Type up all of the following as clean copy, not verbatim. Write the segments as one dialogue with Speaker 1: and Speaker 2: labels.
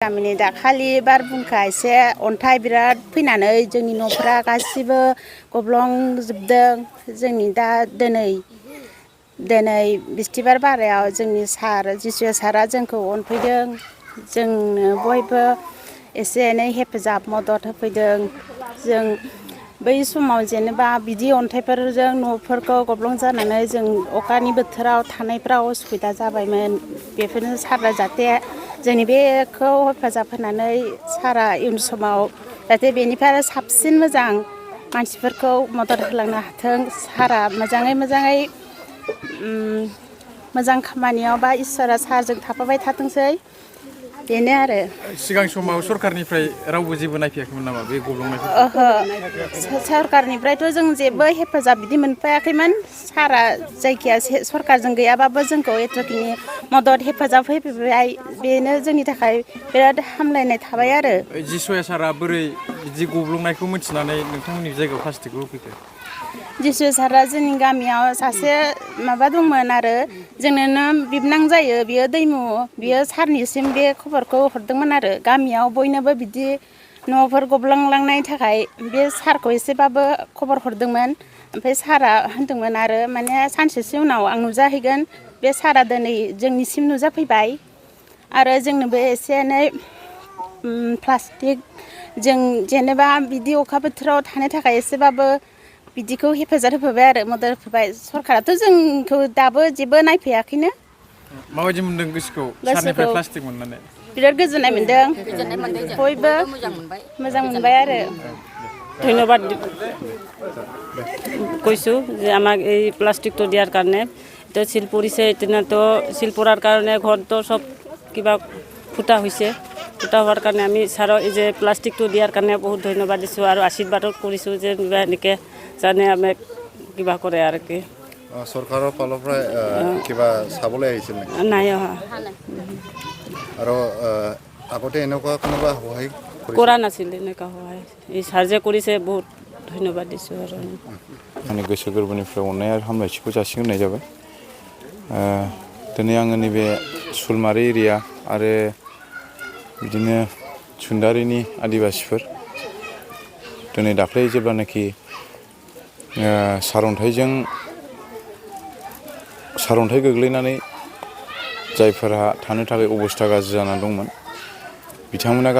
Speaker 1: गामिनि दाखालि बारहुंखा एसे अन्थाइ बिराद फैनानै जोंनि न'फोरा गासिबो गब्लंजोबदों जोंनि दा दिनै बिस्थिबार बारायाव जोंनि सार जिसु सारा जोंखौ अनफैदों जोंनो बयबो एसे एनै हेफाजाब मदद होफैदों जों बै समाव जेनेबा बिदि अन्थाइफोरजों न'फोरखौ गब्लं जानानै जों अखानि बोथोराव थानायफ्राव उसुबिदा जाबायमोन बेफोरनो सारा जाहाथे जोंनि बेखौ हेफाजाब होनानै सारा इयुन समाव जाहाथे बेनिफ्राय आरो साबसिन मोजां मानसिफोरखौ मदद होलांनो हाथों सारा मोजाङै मोजां खामानियाव बा इसोरा सारजों थाफाबाय थाथोंसै बेनो आरो
Speaker 2: सिगां समाव सरखारनिफ्राय रावबो जेबो नायफैयाखैमोन नामा बे गब्लंनायखौ
Speaker 1: ओहो सरखारनिफ्रायथ' जों जेबो हेफाजाब बिदि मोनफायाखैमोन सारा जायखिया सरखारजों गैयाबाबो जोंखौ एथ'खिनि मदद हेफाजाब होफैबाय बेनो जोंनि थाखाय बिराद हामलायनाय थाबाय आरो
Speaker 2: जिसु सारा बोरै बिदि गब्लंनायखौ मिथिनानै नोंथांमोननि जायगायाव प्लास्टिकखौ होफैखो
Speaker 1: जिसु सारा जोंनि गामियाव सासे माबा दंमोन आरो जोंनोनो बिबनां जायो बियो दैमु बियो सारनिसिम बे खबरखौ हरदोंमोन आरो गामियाव बयनोबो बिदि न'फोर गब्लंलांनायनि थाखाय बे सारखौ एसेबाबो खबर हरदोंमोन ओमफ्राय सारा होनदोंमोन आरो माने सानसेसो उनाव आं नुजाहैगोन बे सारा दिनै जोंनिसिम नुजाफैबाय आरो जोंनोबो एसे एनै प्लास्टिक जों जेनेबा बिदि अखा बोथोराव थानो थाखाय एसेबाबो बिदिखौ हेफाजाब होफैबाय आरो मदद होफैबाय सरखाराथ' जोंखौ दाबो जेबो नायफैयाखैनो
Speaker 2: माबायदि मोनदों गोसोखौ सारनिफ्राय प्लास्टिक मोननानै
Speaker 1: बिराद गोजोननाय मोनदों बयबो मोजां मोनबाय आरो
Speaker 3: ধন্যবাদ কৈছোঁ যে আমাক এই প্লাষ্টিকটো দিয়াৰ কাৰণে তো চিল পৰিছে এতিয়াতো চিল পৰাৰ কাৰণে ঘৰটো চব কিবা ফুটা হৈছে ফুটা হোৱাৰ কাৰণে আমি ছাৰক এই যে প্লাষ্টিকটো দিয়াৰ কাৰণে বহুত ধন্যবাদ দিছোঁ আৰু আশীৰ্বাদো কৰিছোঁ যে এনেকৈ জানে আমাক কিবা কৰে আৰু কি
Speaker 4: চৰকাৰৰ ফালৰ পৰা কিবা চাবলৈ আহিছিল
Speaker 3: নাই অহা
Speaker 4: আৰু আগতে এনেকুৱা কোনোবা সহায়
Speaker 3: কৰা নাছিল এনেকুৱা সহায় এই ছাৰ যে কৰিছে বহুত ধন্যবাদ দিছোঁ আৰু
Speaker 5: आंनि गोसो गोरबोनिफ्राय अननाय आरो हामलायथिखौ जासिग्रोनाय जाबाय दिनै आङो नैबे सुलमारि एरिया आरो बिदिनो सुन्दारिनि आदिबासिफोर दिनै दाख्लै जेब्लानाखि सारअन्थाइ गोग्लैनानै जायफोरा थानो थाखाय अबस्था गाज्रि जानानै दंमोन बिथांमोना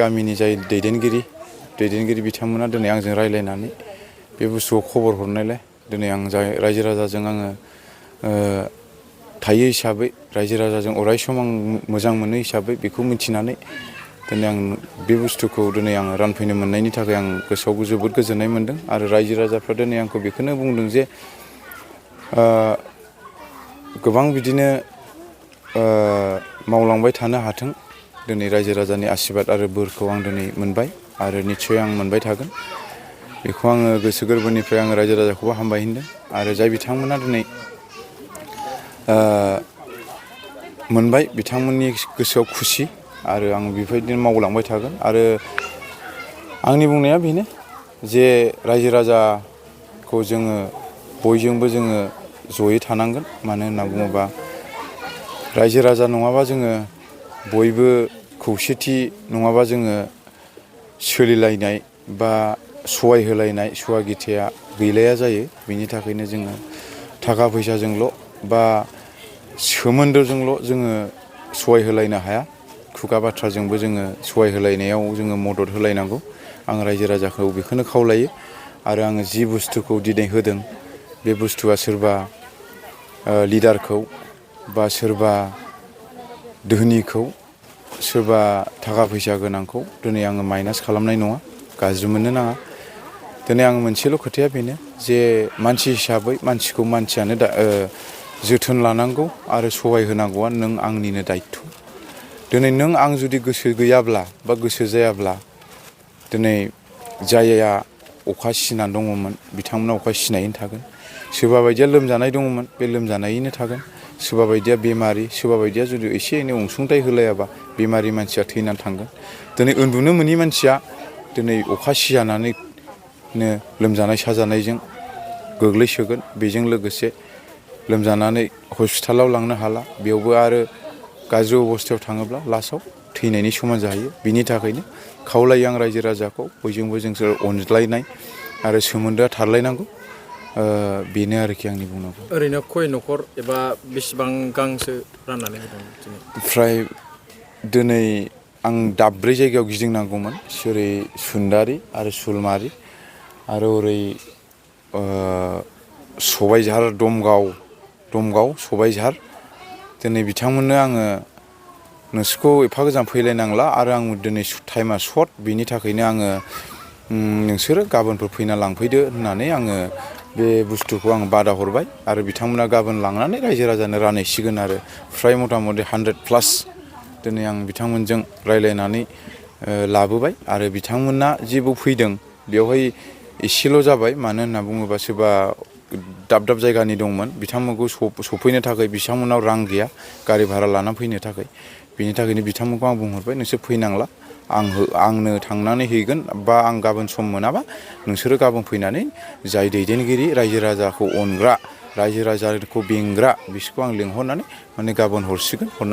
Speaker 5: गामिनि जाय दैदेनगिरि बिथांमोना दिनै आंजों रायज्लायनानै बे बुस्थुखौ खबर हरनायलाय दिनै आं रायजो राजाजों आङो थायो हिसाबै रायजो राजाजों अराय सम आं मोजां मोनो हिसाबै बेखौ मिथिनानै दिनै आं बे बुस्थुखौ दिनै आङो रानफैनो मोननायनि थाखाय आं गोसोआव जोबोद गोजोननाय मोनदों आरो रायजो राजाफ्रा दिनै आंखौ बेखौनो बुंदों जे गोबां बिदिनो मावलांबाय थानो हाथों दिनै रायजो राजानि आशीर्बाद आरो बोरखौ आं दिनै मोनबाय आरो निस्सय आं मोनबाय थागोन बेखौ आङो गोसो गोरबोनिफ्राय आङो रायजो राजाखौबो हामबाय होनदों आरो जाय बिथांमोना दिनै मोनबाय बिथांमोननि गोसोआव खुसि आरो आं बेबायदिनो मावलांबाय थागोन आरो आंनि बुंनाया बेनो जे रायजो राजाखौ जोङो बयजोंबो जोङो जयै थानांगोन मानो होनना बुङोबा रायजो राजा नङाबा जोङो बयबो खौसेथि नङाबा जोङो सोलिलायनाय बा सहाय होलायनाय सुवागिथिया गैलाया जायो बिनि थाखायनो जोङो थाखा फैसाजोंल' बा सोमोन्दोजोंल' जोङो सहाय होलायनो हाया खुगा बाथ्राजोंबो जोङो सहाय होलायनायाव जोङो मदद होलायनांगौ आं रायजो राजाखौ बेखौनो खावलायो आरो आङो जि बुस्थुखौ दिनै होदों बे बुस्थुआ सोरबा लिडारखौ बा सोरबा धोनिखौ सोरबा थाखा फैसा गोनांखौ दिनै आङो माइनास खालामनाय नङा गाज्रि मोननो नाङा दिनै आं मोनसेल' खोथाया बेनो जे मानसि हिसाबै मानसिखौ मानसियानो जोथोन लानांगौ आरो सहाय होनांगौआ नों आंनिनो दायित्व दिनै नों आं जुदि गोसो गैयाब्ला बा गोसो जायाब्ला दिनै जायहा अखा सिनानै दङमोन बिथांमोना अखा सिनायैनो थागोन सोरबा बायदिया लोमजानाय दङमोन बे लोमजानायैनो थागोन सोरबा बायदिया बेमारि सोरबा बायदिया जुदि एसे एनै अनसुंथाइ होलायाबा बेमारि मानसिया थैनानै थांगोन दिनै उन्दुनो मोनि मानसिया दिनै अखा सिजानानैनो लोमजानाय साजानायजों गोग्लैसोगोन बेजों लोगोसे लोमजानानै हस्पिटालाव लांनो हाला बेयावबो आरो गाज्रि अबस्थायाव थाङोब्ला लास्टआव थैनायनि समान जाहैयो बिनि थाखायनो खावलायो आं रायजो राजाखौ बयजोंबो जोंसोर अनज्लायनाय आरो सोमोन्दोआ थालायनांगौ बेनो आरोखि आंनि बुंनांगौ
Speaker 2: ओरैनो खय न'खर एबा बेसेबां गांसो राननानै होदों दिनै
Speaker 5: ओमफ्राय दिनै आं दाब्रै जायगायाव गिदिंनांगौमोन ओरै सुन्दारि आरो सुलमारि आरो ओरै सबायझार दमगाव सबायझार दिनै बिथांमोननो आङो नोंसोरखौ एफा गोजान फैलायनांला आरो आं दिनै टाइमा सर्ट बिनि थाखायनो आङो नोंसोरो गाबोनफोर फैना लांफैदो होननानै आङो बे बुस्थुखौ आं बादा हरबाय आरो बिथांमोना गाबोन लांनानै रायजो राजानो रानहैसिगोन आरो फ्राय मथा मथि 100+ दिनै आं बिथांमोनजों रायलायनानै लाबोबाय आरो बिथांमोना जेबो फैदों बेवहाय एसेल' जाबाय मानो होनना बुङोबा सोरबा दाब दाब जायगानि दंमोन बिथांमोनखौ सफैनो थाखाय बिथांमोनाव रां गैया गारि भारा लानानै फैनो थाखाय बिनि थाखायनो बिथांमोनखौ आं बुंहरबाय नोंसोर फैनांला आंनो थांनानै हैगोन बा आं गाबोन सम मोनाबा नोंसोरो गाबोन फैनानै जाय दैदेनगिरि रायजो राजाखौ अनग्रा रायजो राजाखौ बेंग्रा बिसोरखौ आं लिंहरनानै माने गाबोन हरसिगोन हरनानै